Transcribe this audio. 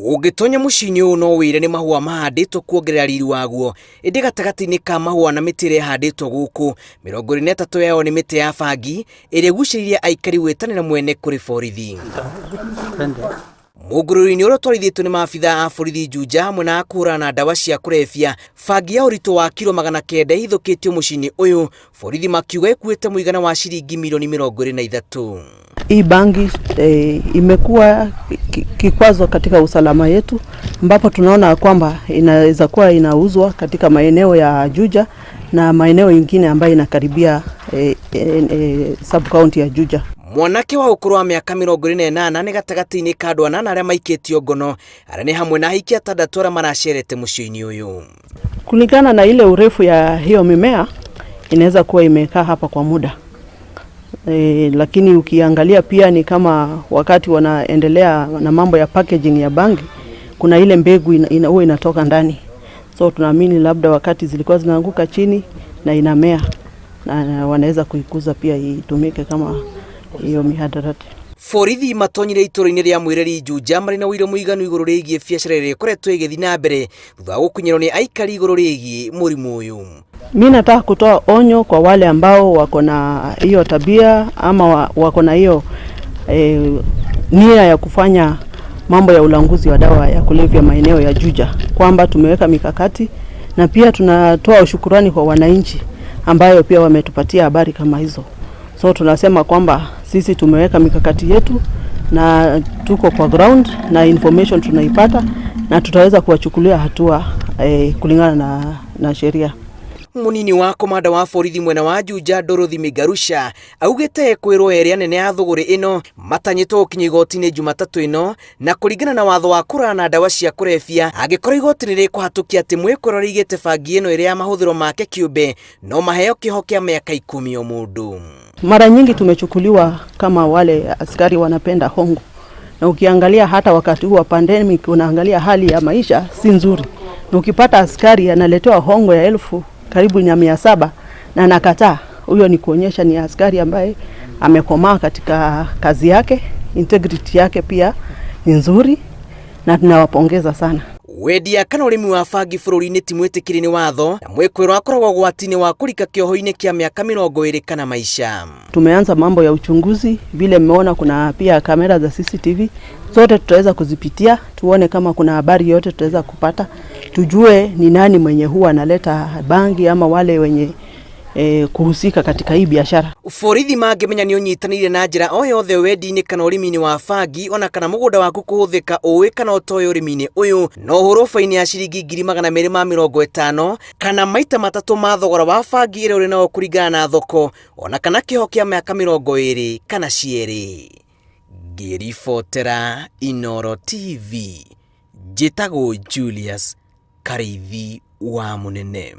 Ũngĩtonya mũciĩ-inĩ ũyũ no wĩre nĩ mahũa mahandĩtwo kuongerera riri waguo, ĩndĩ gatagatĩ-inĩ ka mahũa na mĩtĩ ĩrĩa ĩhandĩtwo gũkũ, 23 yayo nĩ mĩtĩ ya bangi ĩrĩa ĩgucĩrĩirie aikari gwĩtanĩra mwene kũrĩ borithi. Mũngũrũri-inĩ ũrĩa ũtwarithĩtio nĩ maabitha a borithi Juja hamwe na a kũhũrana na ndawa cia kũrebia, bangi ya ũritũ wa kiro 900 ĩhithũkĩtio mũciĩ-inĩ ũyũ, borithi makiuga ĩkuĩte mũigana wa ciringi mirioni 23. Hii bangi imekuwa kikwazo katika usalama yetu, ambapo tunaona kwamba inaweza kuwa inauzwa katika maeneo ya Juja na maeneo ingine ambayo inakaribia sub county ya Juja. Mwanake wa ũkũrũ wa mĩaka 28 nĩ gatagatĩ-inĩ ka andũ anana arĩa maikĩtio ngono, arĩa nĩ hamwe na ahiki atandatũ arĩa maracerete mũciĩ-inĩ ũyũ. Kulingana na ile urefu ya hiyo mimea inaweza kuwa imekaa hapa kwa muda lakini ukiangalia pia ni kama wakati wanaendelea na mambo ya packaging ya bangi, kuna ile mbegu huwa inatoka ndani, so tunaamini labda wakati zilikuwa zinaanguka chini na inamea na wanaweza kuikuza pia itumike kama hiyo mihadarati. Borithi matonyire itũra-inĩ rĩa Mwĩreri Juja marĩ na ũira mũiganu igũrũ rĩgiĩ biacara ĩrĩa ĩkoretwo ĩgĩthiĩ na mbere thutha wa gũkinyĩrwo nĩ aikari igũrũ rĩgiĩ mũrimũ ũyũ. Mi nataka kutoa onyo kwa wale ambao wako na hiyo tabia ama wako na hiyo nia ya kufanya mambo ya ulanguzi wa dawa ya kulevya maeneo ya Juja, kwamba tumeweka mikakati na pia tunatoa ushukurani kwa wananchi ambayo pia wametupatia habari kama hizo. So tunasema kwamba sisi tumeweka mikakati yetu na tuko kwa ground na information tunaipata na tutaweza kuwachukulia hatua kulingana na sheria. Munini wa komanda wa borithi mwena wa Juja Dorothy Migarusha augĩte kwĩrwo erĩ anene a thũgũrĩ ĩno matanyĩtwo gũkinya igoti-inĩ Jumatatũ ĩno na kũringana na watho wa kũrana na ndawa cia kũrebia angĩkorwo igoti nĩ rĩkũhatũkia atĩ mwĩkũĩrwo rĩigĩte bangi ĩno ĩrĩ ya mahũthĩro make kĩũmbe no maheo kĩoho kĩa mĩaka 10 o mũndũ. Mara nyingi tumechukuliwa kama wale askari wanapenda hongo, na ukiangalia hata wakati huu wa pandemic, unaangalia hali ya maisha si nzuri, na ukipata askari analetewa hongo ya elfu karibu na 700 na anakataa, huyo ni kuonyesha ni askari ambaye amekomaa katika kazi yake, integrity yake pia ni nzuri na tunawapongeza sana. Wendia kana ũrĩmi wa bangi bũrũri-inĩ ti mwĩtĩkĩrie nĩ watho na mwĩkũĩrwo akoragwo ũgwati-inĩ wa kũrika kĩoho-inĩ kĩa mĩaka 20 kana maisha. Tumeanza mambo ya uchunguzi, vile mmeona kuna pia kamera za CCTV zote tutaweza kuzipitia tuone kama kuna habari yote tutaweza kupata, tujue ni nani mwenye huwa analeta bangi ama wale wenye kuhusika katika hii biashara. Borithi mangĩmenya nĩ ũnyitanĩire na njĩra o yothe wendi-inĩ kana ũrĩmi-inĩ wa bangi ona kana mũgũnda waku kũhũthĩka ũĩ kana ũtoĩ ũrĩmi-inĩ ũyũ no ũhũrwo baini ya ciringi 250,000 kana maita matatũ ma thogora wa bangi ĩrĩa ũrĩ nayo kũringana na thoko ona kana kĩoho kĩa mĩaka 20 kana cierĩ. Ngĩribotera Inooro TV, njĩtagwo Julius Karĩithi wa Mũnene.